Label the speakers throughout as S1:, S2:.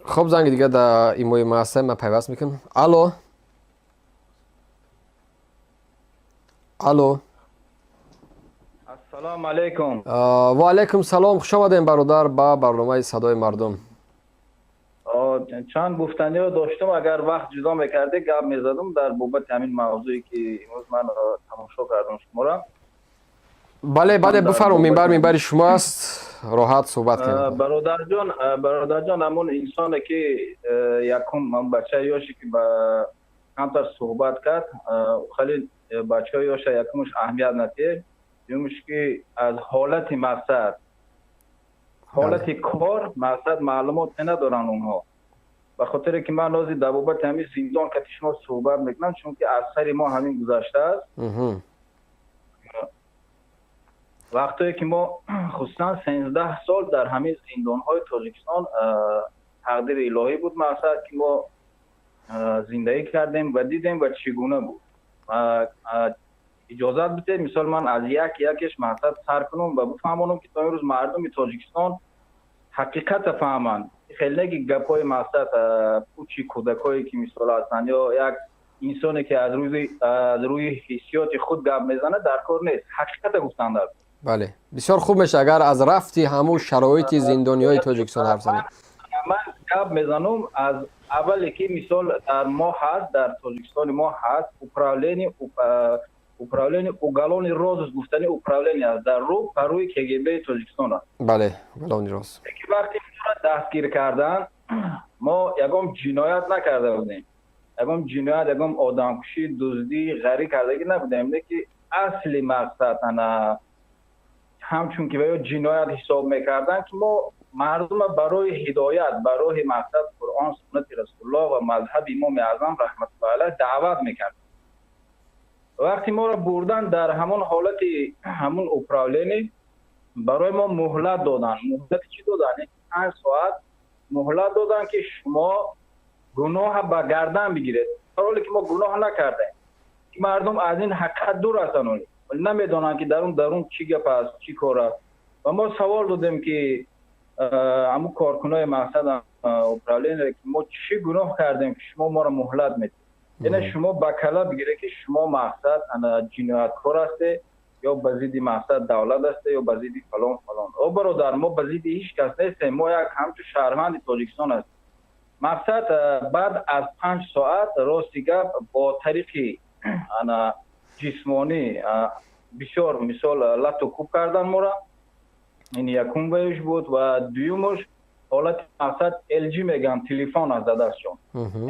S1: Хуб, занги дига дар имои ма ҳаста, ман пайваст мекунам. Алло, алло.
S2: Ассалому алайкум.
S1: Ва алайкум салом, хуш омадем, бародар, ба барномаи «Садои мардум».
S2: Чанд гуфтаниҳо доштум, агар вақт ҷудо мекардӣ, гап мезадум дар бобати ҳамин мавзӯе, ки имрӯз ман тамошо кардам шуморо.
S1: Бале, бифармо, минбар минбари шумо аст, роҳат суҳбат кунед.
S2: Бародарҷон, бародарҷон, ҳамон инсоне, ки якум бачаи ёше, ки ба камтар суҳбат кард, хеле бачаҳои ёша якумш аҳамият надиҳед, дуюмш, ки аз ҳолати мақсад, ҳолати кор, мақсад, маълумот надоранд онҳо. Ба хотире ки ман ҳозир дар бобати ҳамин зиндон кати шумо суҳбат мекунам, чунки аз сари мо ҳамин гузаштааст. Вақтое ки мо хусусан 13 сол дар ҳамин зиндонҳои Тоҷикистон, тақдири илоҳӣ буд, мақсад, ки мо зиндагӣ кардем ва дидем ва чӣ гуна буд. Иҷозат бидиҳед, мисол, ман аз як якеш, мақсад, сар кунам ва бифаҳмонам, ки то имрӯз мардуми Тоҷикистон ҳақиқата фаҳманд. Хеле не ки гапҳои, мақсад, пучи кӯдакое, ки мисол ҳастанд, ё як инсоне, ки аз рӯи ҳиссиёти худ гап мезанад, дар кор нест, ҳақиқата гуфтан дар
S1: Бале, бисёр хуб мешавад, агар аз рафти ҳамун шароити зиндониҳои Тоҷикистон ҳарф занед.
S2: Ман гап мезанам аз аввале, ки мисол дар мо ҳаст, дар Тоҷикистони мо ҳаст управление уголовный розыск гуфтани управление аст, дар рӯ ба рӯи КГБ Тоҷикистон аст.
S1: Бале, уголовный розыск.
S2: Ки вақте моро дастгир карданд, мо ягон ҷиноят накарда будем, ягон ҷиноят, ягон одамкушӣ, дуздӣ, ғарӣ кардагӣ набудем, не ки асли мақсад ана ҳамчун ки ва ё ҷиноят ҳисоб мекарданд, ки мо мардума барои ҳидоят ба роҳи, мақсад, Қуръон, суннати Расулуллоҳ ва мазҳаби Имоми Аъзам раҳматуллоҳи алайҳ даъват мекардем. Вақте моро бурдан дар ҳамон ҳолати ҳамун управление, барои мо муҳлат доданд. Муҳлати чӣ доданд? 5 соат муҳлат доданд, ки шумо гуноҳа ба гардан бигиред, ҳоле ки мо гуноҳ накардаем. Мардум аз ин ҳақиқат дур ҳастанд, намедонанд, ки дарун дарун чӣ гап аст, чӣ кор аст. Ва мо савол додем, ки ҳамун коркунои, мақсад, управление, ки мо чӣ гуноҳ кардем, ки шумо моро муҳлат медиҳед? Яъне шумо ба кала бигиред, ки шумо, мақсад, ҷинояткор ҳастед ё ба зидди, мақсад, давлат ҳастед ё ба зидди фалон фалон. О бародар, мо ба зидди ҳеҷ кас нестем, мо як ҳамчун шаҳрванди Тоҷикистон ҳастем. Мақсад, баъд аз 5 соат, рости гап, бо тариқи ана ҷисмонӣ бисёр, мисол, лату кӯб кардан моро. Ин якум ваюш буд ва дуюмуш ҳолати, мақсад, LG мегӯянд, телефон аст дар дастшон,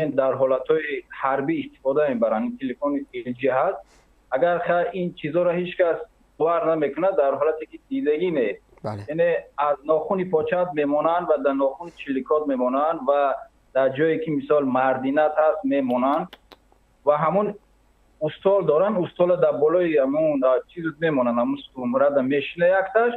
S2: ин дар ҳолатҳои ҳарбӣ истифода мебаранд, ин телефони LG ҳаст. Агар ин чизоро ҳеҷ кас бовар намекунад, дар ҳолате ки дидагӣ нест, яъне аз нохуни почат мемонанд ва дар нохуни чиликот мемонанд ва дар ҷое ки, мисол, мардинат ҳаст, мемонанд ва ҳамун устол доранд, устола дар болои ҳамун чиз мемонанд, ҳамун сумрада мешина якташ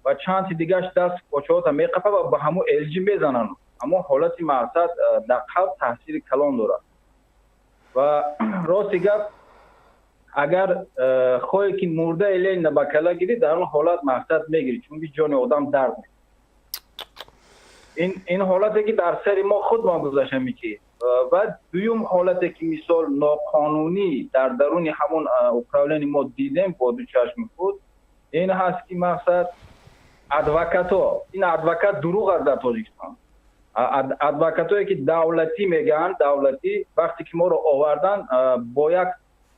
S2: ва чанди дигаш даст почаҳота меқапа ва ба ҳамун LG мезананд. Ҳамон ҳолати, мақсад, дар қалб таъсири калон дорад. Ва рости гап, агар хоҳе ки мурдаи Ленина ба кала гирӣ, дар он ҳолат, мақсад, мегирӣ, чунки ҷони одам дард. Ин ҳолате ки дар сари мо худмон гузашта меки. Ва дуюм ҳолате ки, мисол, ноқонунӣ дар даруни ҳамон управление мо дидем бо ду чашми худ, ин ҳаст, ки, мақсад, адвокато, ин адвокат дурӯғ аст дар Тоҷикистон, адвокатое ки давлатӣ мегӯянд, давлатӣ, вақте ки моро овардан, бо як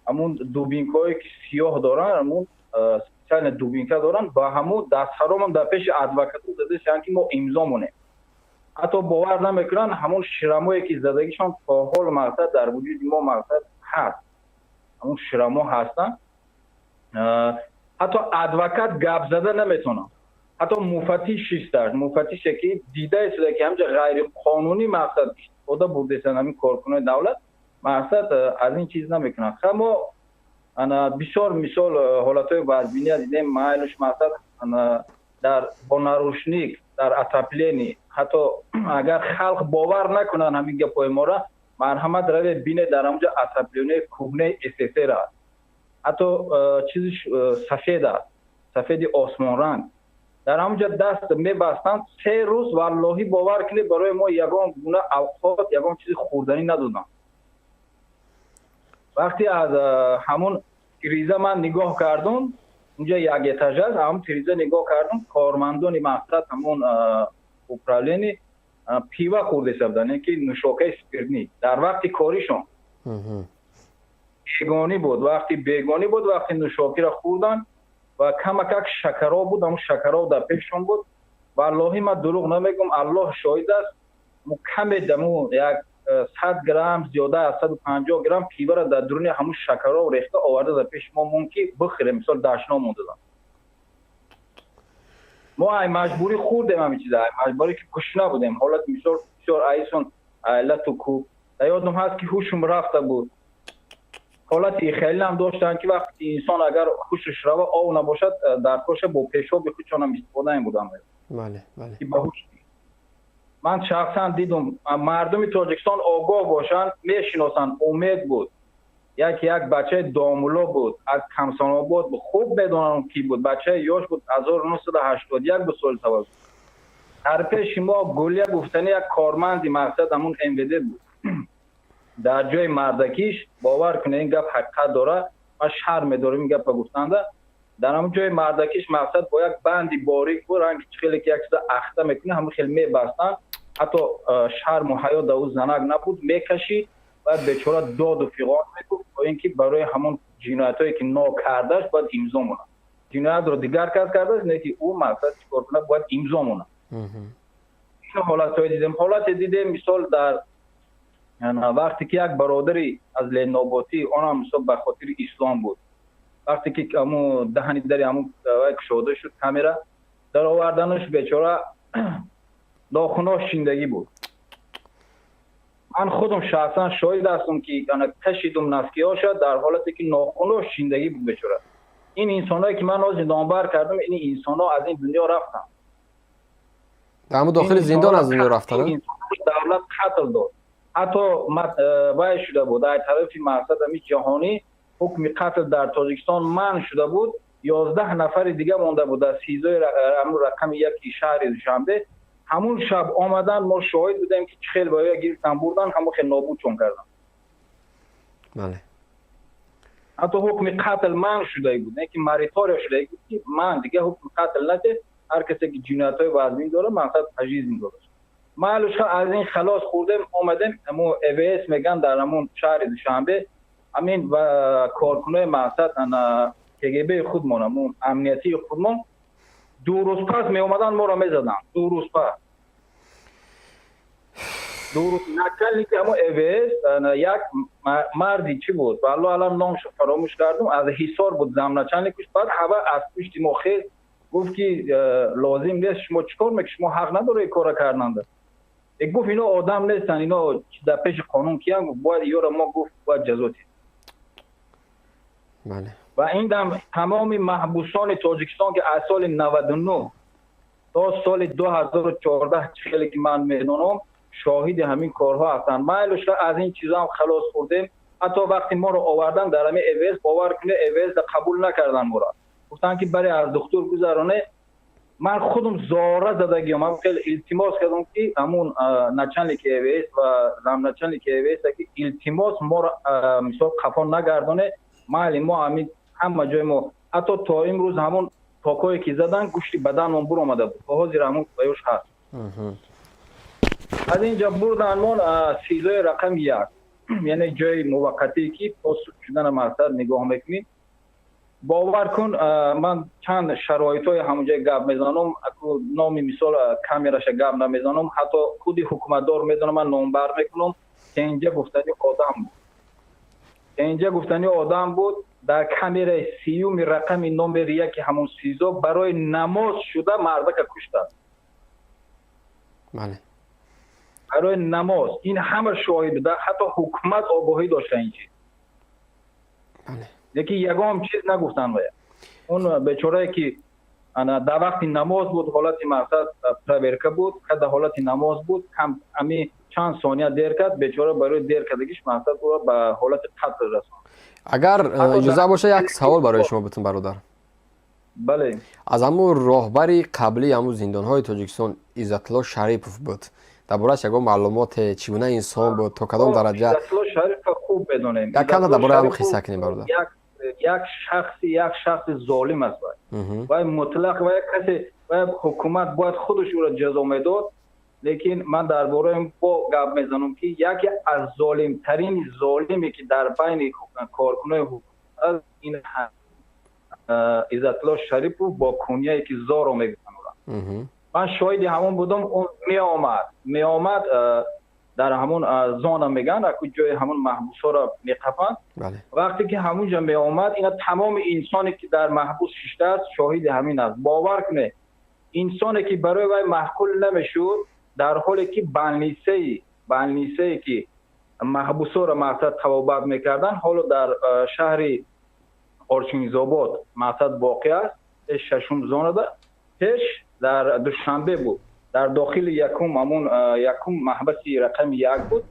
S2: ҳамун дубинкое ки сиёҳ доранд, ҳамун специально дубинка доранд, ба ҳамун дастҳаромам дар пеши адвокато задашанд, ки мо имзо монем. Ҳатто бовар намекунанд, ҳамун шрамое ки задагишон то ҳол, мақсад, дар вуҷуди мо, мақсад, ҳаст, ҳамун шрамо ҳастанд. Ҳатто адвокат гап зада наметавонад, ҳатто муфаттиш шистааст, муфаттише ки дида истода, ки ҳамҷа ғайриқонунӣ, мақсад, истифода бурдестанд ҳамин коркунои давлат, мақсад, аз ин чиз намекунанд. Ха, мо ана бисёр, мисол, ҳолатҳои вазбиния дидем. Майлуш, мақсад, дар бо наручник дар отопление. Ҳатто агар халқ бовар накунанд ҳамин гапҳои моро, марҳамат, равед, бинед, дар ҳамҷа отопление кӯҳнаи СССР аст, ҳатто чизиш сафед аст, сафеди осмонранг. Дар ҳамонҷа даст мебастанд 3 рӯз. Валлоҳӣ, бовар кунед, барои мо ягон гуна авқот, ягон чизи хӯрданӣ надоданд. Вақте аз ҳамун тиреза ман нигоҳ кардум, унҷа як этаж аст, ҳамун тиреза нигоҳ кардум, кормандони мақсад ҳамун управление пива хӯрдеса буданд, ки нӯшокаи спиртный дар вақти коришон. Бегонӣ буд, вақти бегонӣ буд, вақти нӯшокиро хӯрдан ва камакак шакароб буд, ҳамун шакароб дар пешшон буд. Валлоҳӣ, ман дурӯғ намегӯм, Аллоҳ шоҳид аст, каме даму як 100 грамм, зиёда аз 150 грамм пиваро дар дуруни ҳамун шакароб рехта оварда дар пеши мо мон, ки бихӯрем. Мисол, дашном додам. Мо ай маҷбурӣ хӯрдем ҳамин чиза, ай маҷбурӣ, ки гушна будем. Ҳолати мисол бисёр айсон лату кӯб. Дар ёдам ҳаст, ки ҳушум рафта буд. Ҳолати хеле ҳам доштанд, ки вақте ки инсон агар ҳушаш рава, ов набошад, дар коша бо пешоби худшонам истифода мебуданд. Ман шахсан дидум. Мардуми Тоҷикистон огоҳ бошанд, мешиносанд. Умед буд, як бачаи домуло буд, аз Камсонобод буд. Хуб медонам, ки буд, бачаи ёш буд, 1981 буд соли таваллуд. Дар пеши мо Гулия гуфтани як корманди мақсад ҳамун МВД буд. Дар ҷои мардакиш, бовар кунед, ин гап ҳақиқат дорад, ман шарм медорам ин гапа гуфтанда, дар ҳамун ҷои мардакиш мақсад бо як банди борик буд, ранги хеле ки як чиза ахта мекунӣ, ҳамун хел мебастанд. Ҳатто шарму ҳаё дар ӯ занак набуд, мекашид ва бечора доду фиғон мегуфт, то ин ки барои ҳамон ҷиноятҳое, ки нокардаш, бояд имзо монад. Ҷиноятро дигар кас кардааст, не ки ӯ мақсад чӣ кор кунад, бояд имзо монад. Ин ҳолатҳое дидем. Ҳолате дидем, мисол, дар вақте ки як бародари аз Леноботӣ, онам мисол ба хотири ислом буд, вақте ки ҳамун даҳани дари ҳамун кушода шуд, камера дароварданаш, бечора нохунош шиндагӣ буд. Ман худам шахсан шоҳид ҳастам, ки кашидум носки ҳоша, дар ҳолате ки нохунош шиндагӣ буд бечора. Ин инсонҳое, ки ман ҳозир номбар кардам, ин инсонҳо аз ин дунё рафтанд.
S1: Ҳамун дохили зиндон аз дунё рафтанд?
S2: Давлат қатл дод. Ҳатто вай шуда буд, аз тарафи мақсад ҳами ҷаҳонӣ ҳукми қатл дар Тоҷикистон манъ шуда буд. 11 нафари дига монда буд дар СИЗОи рақами 1 шаҳри Душанбе. Ҳамун шаб омадан, мо шоҳид будем, ки чӣ хел ба ё гирифтан, бурдан, ҳамун хел нобудшон кардан. Ҳатто ҳукми қатл манъ шуда буд, не ки моратория шуда буд, ки ман дига ҳукми қатл наде, ҳар касе ки ҷиноятҳои вазнин дорад, мақсад пожизненно дорад. Маълуш, аз ин халос хӯрдем, омадем ҳамун ЭВС меган дар ҳамун шаҳри Душанбе. Ҳамин ва коркунои мақсад КГБ худмон, ҳамун амниятии худмон, 2 рӯз пас меомаданд, моро мезаданд. 2 рӯз пас, 2 рӯз. Начальник и ҳамун ЭВС як марди чӣ буд, валло алам, номшо фаромӯш кардум, аз Ҳисор буд, замначальник уш. Баъд ҳава аз пушти мо хез гуфт, ки лозим нест, шумо чӣ кор мекунед, шумо ҳақ надоред кора карданда. Гуфт, ино одам нестанд, ино дар пеши қонун киян? Гуфт, бояд ёро мо, гуфт, бояд ҷазо диҳем. Ва ин дам тамоми маҳбусони Тоҷикистон, ки аз соли 99 то соли 2014, чӣ хеле ки ман медонам, шоҳиди ҳамин корҳо ҳастанд. Майлуш, аз ин чизоам халос хӯрдем. Ҳатто вақте моро овардан дар ҳамин ЭВС, бовар кунед, ЭВС қабул накардан моро, гуфтанд, ки баре аз духтур гузароне. Ман худам зора задагиам, ман хеле илтимос кардам, ки ҳамун начальник и ЭВС ва замначальник и ЭВС, ки илтимос, моро мисол қафо нагардоне. Майли, мо ҳамин ҳама ҷои мо, ҳатто то имрӯз ҳамун токое, ки задан, гӯшти баданмон буромада буд, то ҳозир ҳамун баёш ҳаст. Аз инҷа бурданмон СИЗОи рақами 1, яъне ҷои муваққатие, ки то суд шудана мақсад нигоҳ мекунӣ. Бовар кун, ман чанд шароитҳои ҳамунҷа гап мезанам, номи мисол камераша гап намезанам, ҳатто худи ҳукуматдор медонам, ман номбар мекунам. Кенҷа гуфтани одам буд, кенҷа гуфтани одам буд, дар камераи сиюми рақами номери 1 ҳамун СИЗО барои намоз шуда мардака куштанд. Барои намоз. Ин ҳама шоҳид буда, ҳатто ҳукумат огоҳӣ дошта ин чиз, лекин ягон чиз нагуфтанд. Вая он бечорае, ки ана дар вақти намоз буд, ҳолати мақсад проверка буд, дар ҳолати намоз буд, ами чанд сония дер кард, бечора барои дер кардагиш мақсад ӯро ба ҳолати қатл расонд.
S1: Агар иҷоза боша, як савол барои шумо бутун, бародар.
S2: Бале.
S1: Аз ҳамун роҳбари қаблии ҳамун зиндонҳои Тоҷикистон Иззатулло Шарипов буд. Дар борааш ягон маълумоте, чӣ гуна инсон буд, то кадом дараҷа?
S2: Иззатулло Шарипов хуб медонем.
S1: Як канда дар бораи ҳамун қисса кунем, бародар.
S2: Як шахси золим аст вай. Вай мутлақ, вай касе, вай ҳукумат бояд худаш ӯро ҷазо медод, лекин ман дар бораи бо гап мезанам, ки яке аз золимтарини золиме, ки дар байни коркунои ҳукумат, ин Иззатулло Шарипов бо кунияе ки Зоро мегуфтанд ӯро. Ман шоҳиди ҳамон будам. Он меомад, дар ҳамон зона мегӯянд, аку ҷои ҳамон маҳбусҳоро меқапанд. Вақте ки ҳамунҷо меомад, ина тамоми инсоне, ки дар маҳбус шиштааст, шоҳиди ҳамин аст. Бовар кунед, инсоне ки барои вай маъқул намешуд, дар ҳоле ки больницае, ки маҳбусҳоро мақсад табобат мекарданд, ҳоло дар шаҳри Орчинизобод мақсад воқеъ аст, пеш шашум зонада, пеш дар Душанбе буд, дар дохили якум ҳамун якум маҳбаси рақами як буд.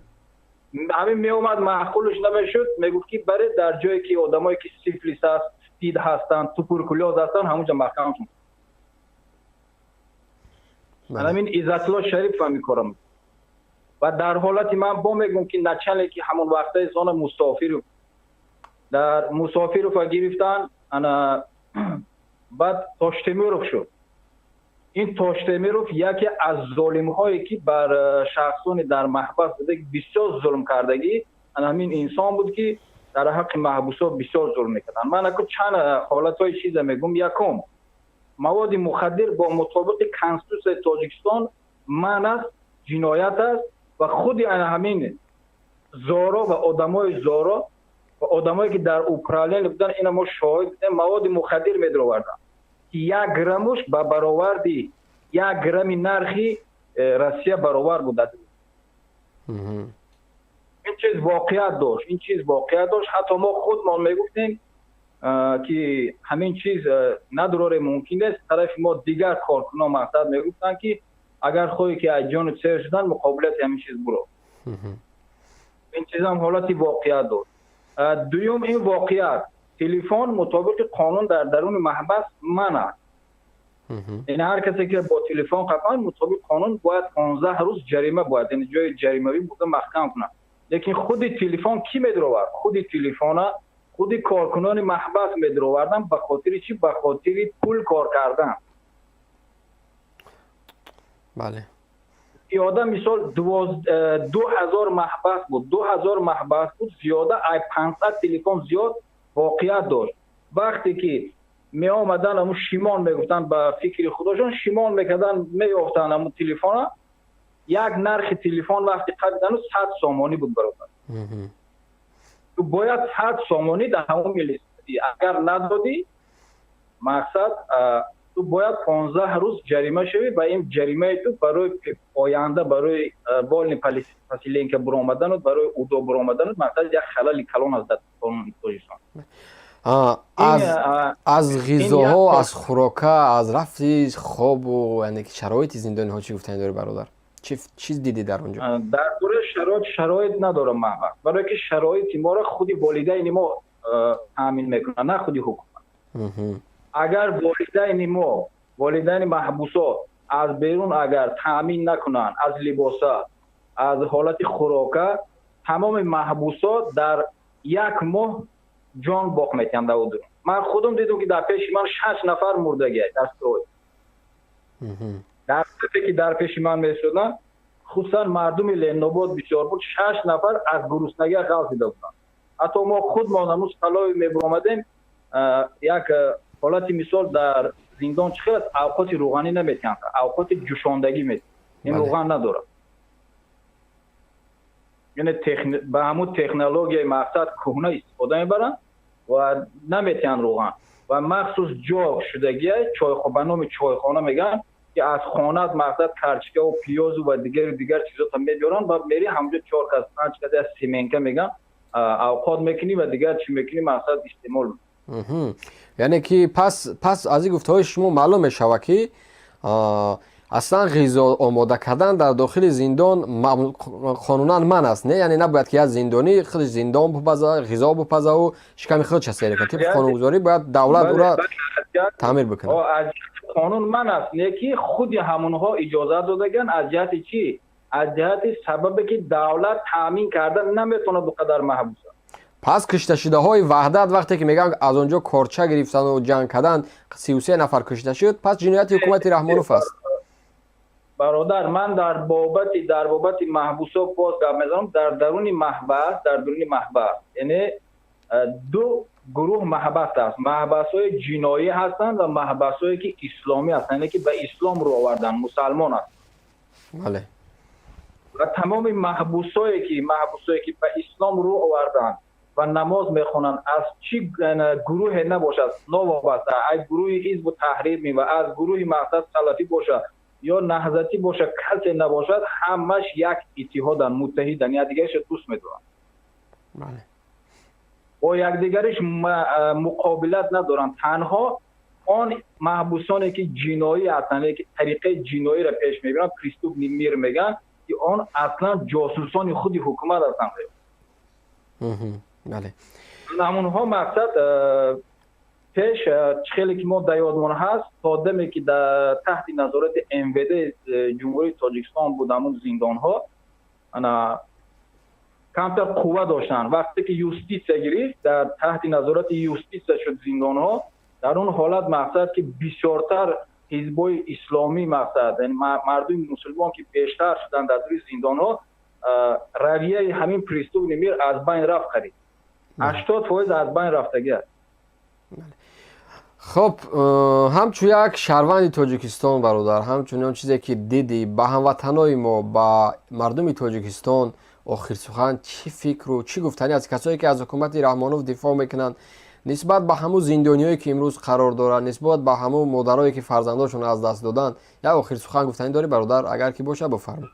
S2: Ҳамин меомад, маъқулш намешуд, мегуфт, ки баре дар ҷое ки одамое ки сифлис аст, спид ҳастанд, туберкулёз ҳастанд, ҳамунҷо маҳкам шуд. Ҳамин Иззатулло Шарипов ҳамин корро. Ва дар ҳолати ман бо мегӯм, ки начальники ҳамон вақтаи зона Мусофиров, дар Мусофирова гирифтан, ана баъд Тоштемиров шуд. Ин Тоштемиров яке аз золимҳое, ки бар шахсони дар маҳбас буда бисёр зулм кардагӣ, ана ҳамин инсон буд, ки дар ҳаққи маҳбусҳо бисёр зулм мекарданд. Ман аку чанд ҳолатҳои чиза мегӯм. Якум, маводи мухаддир бо мутобиқи Конститутсияи Тоҷикистон манъ аст, ҷиноят аст. Ва худи ана ҳамин Зоро ва одамои Зоро ва одамое, ки дар управление буданд, ина мо шоҳид будем, маводи мухаддир медароварданд, ки 1 граммуш ба бароварди 1 грамми нархи Россия баровар буд. Ин чиз воқеият дошт, ин чиз воқеият дошт. Ҳатто мо худмон мегуфтем, ки ҳамин чиз надороре, мумкин нест. Тарафи мо дигар коркунон мақсад мегуфтанд, ки агар хоҳӣ ки аз ҷону сер шудан, муқобилияти ҳамин чиз буро. Ин чизам ҳолати воқеият дошт. Дуюм, ин воқеият, телефон мутобиқи қонун дар даруни маҳбас манъ аст. Яъне ҳар касе ки бо телефон қапанд, мутобиқи қонун бояд 15 рӯз ҷарима бояд, яъне ҷои ҷаримавӣ буда маҳкам кунад. Лекин худи телефон кӣ медаровард? Худи телефона худи коркунони маҳбас медароварданд. Ба хотири чӣ? Ба хотири пул кор кардан. Зиёда мисол 2000 маҳбас буд, 2000 маҳбас буд, зиёда ай 500 телефон зиёд воқеият дошт. Вақте ки меомаданд, ҳамун шимон мегуфтанд, ба фикри худошон шимон мекарданд, меёфтанд ҳамун телефона. Як нархи телефон вақти қабидану 100 сомонӣ буд, бародар. Ту бояд 100 сомонӣ дар ҳамун милисия, агар надодӣ, мақсад, ту бояд 15 рӯз ҷарима шавӣ. Ва ин ҷаримаи ту барои оянда, барои вольный поселенка буромадану барои УДО буромадану мақсад як халали калон аст дар қонуни Тоҷикистон.
S1: Аз ғизоҳо, аз хӯрока, аз рафти хобу яъне ки шароити зиндониҳо чӣ гуфтани дорӣ, бародар? Чиз дидӣ дар он ҷо?
S2: Дар бораи шароит, шароит надорам маҳбас, барое ки шароити моро худи волидайни мо таъмин мекунанд, на худи ҳукумат. Агар волидайни мо, волидайни маҳбусо аз берун агар таъмин накунанд, аз либоса, аз ҳолати хӯрока, тамоми маҳбусо дар як моҳ ҷон боқ метиҳанд дар удурун. Ман худам дидам, ки дар пеши ман шаш нафар мурдагиай дар строй, дар сафе ки дар пеши ман месуданд, хусусан мардуми Ленинобод бисёр буд, шаш нафар аз гуруснагӣ ғалтида буданд. Ҳатто мо худмон ҳамун столовый мебуромадем. Як ҳолати мисол, дар зиндон чӣ хел аст? Авқоти рӯғанӣ наметиҳанд, авқоти ҷӯшондагӣ метиҳанд, ин рӯған надорад. Яъне ба ҳамун технологияи мақсад кӯҳна истифода мебаранд ва наметиҳанд рӯған. Ва махсус ҷо шудагия ба номи чойхона мегӯянд, ки аз хонаат мақсад карчикаву пиёзу ва дигару дигар чизота мебиёранд ва мери ҳамҷо чор кас, панҷ кас, як семейка мегӯянд, авқот мекунӣ ва дигар чӣ мекунӣ, мақсад истеъмол.
S1: Яъне ки пас аз ин гуфтаҳои шумо маълум мешавад, ки Аслан ғизо омода кардан дар дохили зиндон қонунан манъ аст, не? Яъне набояд ки як зиндонӣ худаш зиндон бупаза, ғизо бупазаву шиками худша сер кунад. Тибқи қонунгузорӣ бояд давлат ӯра таъмир бикунад.
S2: Аз қонун манъ аст, не ки худи ҳамонҳо иҷозат додаган. Аз ҷиҳати чӣ? Аз ҷиҳати сабабе ки давлат таъмин карда наметавонад ду қадар маҳбуса.
S1: Пас кушташудаҳои Ваҳдат, вақте ки мегӯянд, аз он ҷо корча гирифтану ҷанг кардан, 33 нафар кушта шуд, пас ҷинояти ҳукумати Раҳмонов аст.
S2: Бародар, ман дар бобати маҳбусо боз гап мезанам. Дар даруни маҳбас, яъне ду гурӯҳ маҳбас аст: маҳбасҳои ҷиноӣ ҳастанд ва маҳбасҳое ки исломӣ ҳастанд, яъне ки ба ислом рӯ овардан, мусалмон ҳастанд. Ва тамоми маҳбусое ки ба ислом рӯ оварданд ва намоз мехонанд, аз чӣ гурӯҳе набошад, новобаста аз гурӯҳи Ҳизбу Таҳрир ва аз гурӯҳи мақсад салафӣ бошад ё наҳзатӣ бошад, касе набошад, ҳамаш як иттиҳоданд, муттаҳиданд, якдигарашро дӯст медоранд, бо якдигариш муқобилат надоранд. Танҳо он маҳбусоне ки ҷиноӣ ҳастанд, ки тариқаи ҷиноиро пеш мебаранд, преступный мир мегӯянд, ки он аслан ҷосусони худи ҳукумат ҳастанд. Ҳамонҳо мақсад пеш чӣ хеле ки мо дар ёдмон ҳаст, то даме ки дар таҳти назорати МВД Ҷумҳурии Тоҷикистон буд, ҳамун зиндонҳо ана камтар қувва доштанд. Вақте ки юститсия гирифт, дар таҳти назорати юститсия шуд зиндонҳо, дар он ҳолат мақсад ки бисёртар ҳизбҳои исломӣ, мақсад мардуми мусулмон ки бештар шуданд дар рӯи зиндонҳо, равияи ҳамин преступный мир аз байн рафт, қариб 80% аз байн рафтагӣ аст.
S1: Хуб, ҳамчун як шаҳрванди Тоҷикистон, бародар, ҳамчун он чизе ки дидӣ, ба ҳамватанои мо, ба мардуми Тоҷикистон охирсухан чӣ фикру чӣ гуфтанӣ аст? Касое ки аз ҳукумати Раҳмонов дифоъ мекунанд, нисбат ба ҳамун зиндониҳое ки имрӯз қарор доранд, нисбат ба ҳамун модарое ки фарзандошонро аз даст доданд, як охирсухан гуфтанӣ дорӣ, бародар? Агар ки бошад, бифармо.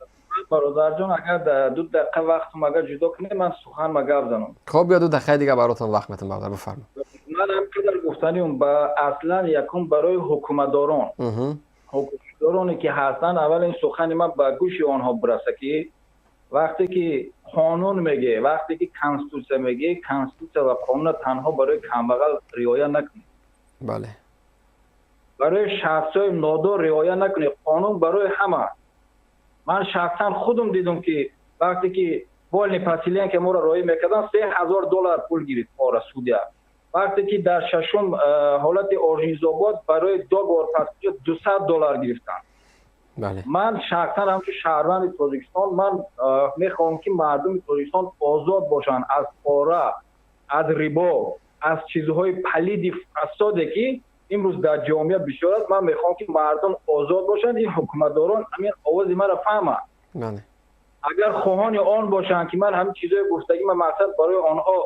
S2: Бародарҷон, агар 2 дақиқа вақтум агар ҷудо кунед, ман суханма гап занам.
S1: Хоб, биё, 2 дақиқаи дига баротон вақт метам, бародар, бифармо.
S2: Ман ҳам қадар гуфтаниум ба аслан якум барои ҳукуматдорон, ҳукуматдороне ки ҳастанд, аввал ин сухани ман ба гӯши онҳо бираса, ки вақте ки қонун меге, вақте ки конститутсия меге, конститутсия ва қонунро танҳо барои камбағал риоя накунед. Барои шахсҳои нодор риоя накунед. Қонун барои ҳама. Ман шахсан худум дидум, ки вақте ки вольный поселение моро роҳӣ мекарданд, 3000 доллар пул гирифт мора судья. Вақте ки дар шашум ҳолати Оржинзобод барои договор пас 200 доллар гирифтанд. Ман шахсан ҳамчун шаҳрванди Тоҷикистон ман мехоҳам, ки мардуми Тоҷикистон озод бошанд аз пора, аз рибо, аз чизҳои палиди фасоде ки имрӯз дар ҷомеа бисёр аст. Ман мехоҳам, ки мардум озод бошанд. Ин ҳукуматдорон ҳамин овози маро фаҳманд. Агар хоҳони он бошанд, ки ман ҳамин чизҳои гуфтагӣ ман мақсад барои онҳо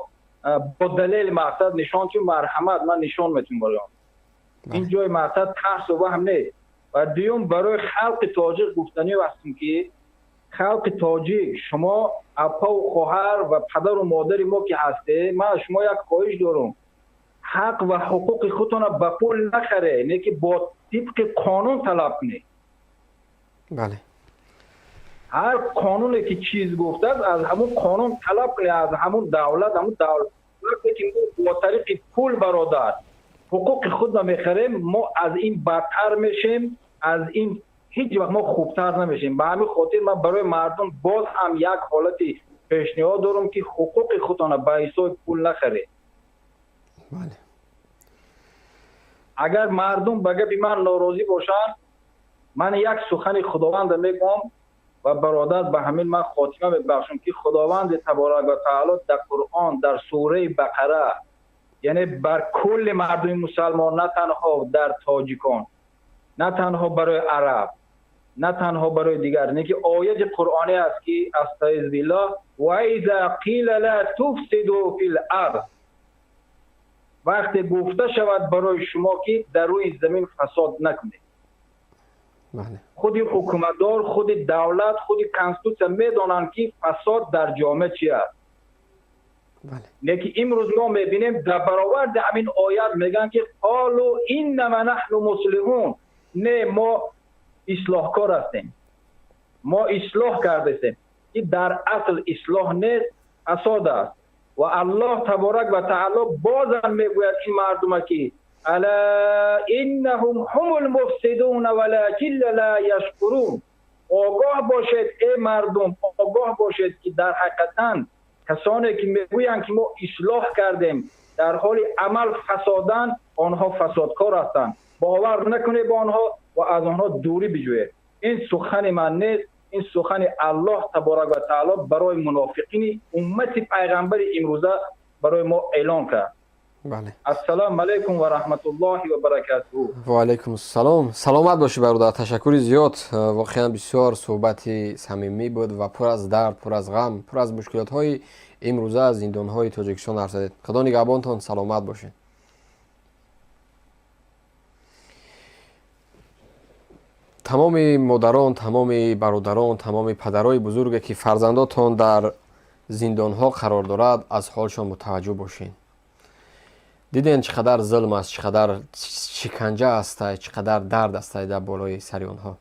S2: бо далел мақсад нишон ки марҳамат, ман нишон метавонам барои он. Ин ҷои мақсад тарсу ваҳм нест. Ва дуюм, барои халқи тоҷик гуфтанӣ ҳастем, ки халқи тоҷик, шумо апаву хоҳар ва падару модари мо ки ҳастед, ман аз шумо як хоҳиш дорам: ҳақ ва ҳуқуқи худтонро ба пул нахаре, не ки бо тибқи қонун талаб кунед. Ҳар қонуне ки чиз гуфтааст, аз ҳамун қонун талаб кунед, аз ҳамун давлат, ҳамун давлат. Вақте ки мо бо тариқи пул, бародар, ҳуқуқи худро мехарем, мо аз ин бадтар мешем, аз ин ҳеҷ вақт мо хубтар намешем. Ба ҳамин хотир ман барои мардум боз ҳам як ҳолати пешниҳод дорам, ки ҳуқуқи худтонро ба ҳисоби пул нахаред. Агар мардум ба гапи ман норозӣ бошанд, ман як сухани Худованда мегӯям ва, бародар, ба ҳамин ман хотима мебахшам, ки Худованди таборак ва таоло дар Қуръон, дар сураи Бақара, яъне бар кулли мардуми мусалмон, на танҳо дар тоҷикон, на танҳо барои араб, на танҳо барои дигар, не ки ояти қуръонӣ аст, ки أستعيذ بالله: وإذا قيل لا تفسدوا في الأرض. Вақте гуфта шавад барои шумо, ки дар рӯи замин фасод накунед. Худи ҳукуматдор, худи давлат, худи конститутсия медонанд, ки фасод дар ҷомеа чи аст. Лекин имрӯз мо мебинем, дар бароварди ҳамин оят мегӯянд, ки قالوا إنما نحن مصلحون. Не, мо Ислоҳкор ҳастем, мо ислоҳ кардастем, ки дар асл ислоҳ нест, фасод аст. Ва Аллоҳ таборак ва таъоло бозам мегӯяд ин мардума, ки ألا إنهم هم المفسدون ولكن لا يشعرون. Огоҳ бошед, эй мардум, огоҳ бошед, ки дар ҳақиқатан касоне ки мегӯянд, ки мо ислоҳ кардем, дар ҳоли амал фасодан, онҳо фасодкор ҳастанд. Бовар накунед ба онҳо ва аз онҳо дурӣ биҷӯед. Ин сухани ман нест, ин сухани Аллоҳ таборак ва таъоло барои мунофиқини уммати пайғамбари имрӯза барои мо эълон кард.
S1: Бале.
S2: Ассалому алайкум ва раҳматуллоҳи ва баракатуҳ.
S1: Ва алайкум ассалом. Саломат бошӣ, бародар, ташаккури зиёд. Воқеан бисёр суҳбати самимӣ буд ва пур аз дард, пур аз ғам, пур аз мушкилотҳои имрӯза аз зиндонҳои Тоҷикистон ҳарф задед. Худо нигаҳбонтон, саломат бошед. Тамоми модарон, тамоми бародарон, тамоми падарои бузурге, ки фарзандотон дар зиндонҳо қарор дорад, аз ҳолшон мутаваҷҷӯҳ бошед. Дидем, чӣ қадар зулм аст, чӣ қадар шиканҷа астай, чӣ қадар дард астай дар болои сари онҳо.